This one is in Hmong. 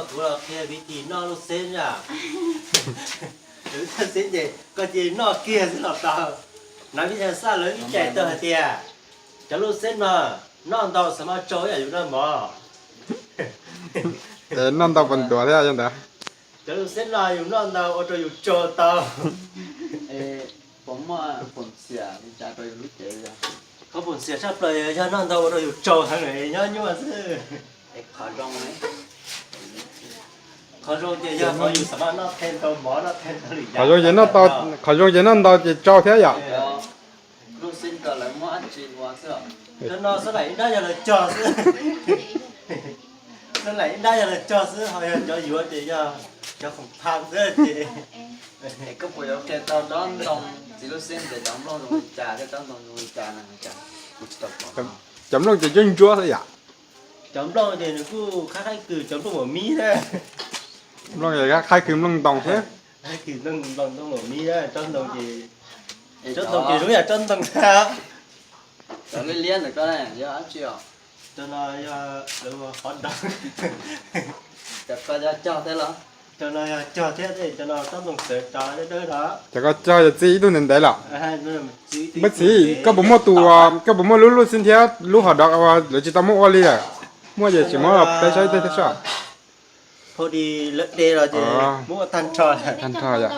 Kuv los qhia vim tis noj lub xeb na. Lub xeb ces koj cia li noj kiag xwb los tau. Nav vij xaj lawv vij cais tau hais tias cov lub xeb no noj ntau xav mas tsau ib yam yus noj mov. Noj ntau puas ntuav thiab ntawd? Cov lub xeb no yus noj ntau ua rau yus tsau tau. Qhov puas ntxias tshaj plaws yog noj ntau ua rau yus tsau heev nyob nyuaj xwb. Qhov zoo ces yog qhov yus xav mas noj them ntau mov noj them ntau lwm yam. Qhov zoo ces noj ntau ces tsau thiab yom. Cov no xab laim ib nrab yog lawv cog xwb. Xab laim ib nrab yog lawv cog xwb ho yog cov yuav ces yog cov khoom pha xwb ces. Koj puas yuav qhia tau tsob ntoo txiv lub xeb ntawd cov nplooj zoo li cas thiab tsob ntoo zoo li cas na? Kuv tsis tau pom. Cov nplooj ces ntsuab ntsuab xwb yom. Cov nplooj ces nws kuj qhaib qhaib kws cov nplooj maum mib na. Nplooj qhaib kws nplooj ntoo xwb. Qhaib kws nplooj, nplooj maum mib na, tsob ntoo ces, tsob ntoo ces zoo yam tsob ntoo thiab. Cov liab liab ntawm koj ne yog dab tsi os? Cov no yog lawv ua qhov dog. Cov ko yog cog thiab los? Cov no yog cog thiab, cov no tsob ntoo txawv tso dawb dawb no. Cov ko cog yog txi ib tug ntev ntev los? Muaj txiv, koj puas muaj tus, koj puas muaj lub lub xib thiab lub hos dog uas lawv tsis tau muab ua li lawm? Muaj ces tsis muab peb saib tej thiab soj. Phau di lawv de los ces muab ua tag nrho. Tag nrho yom.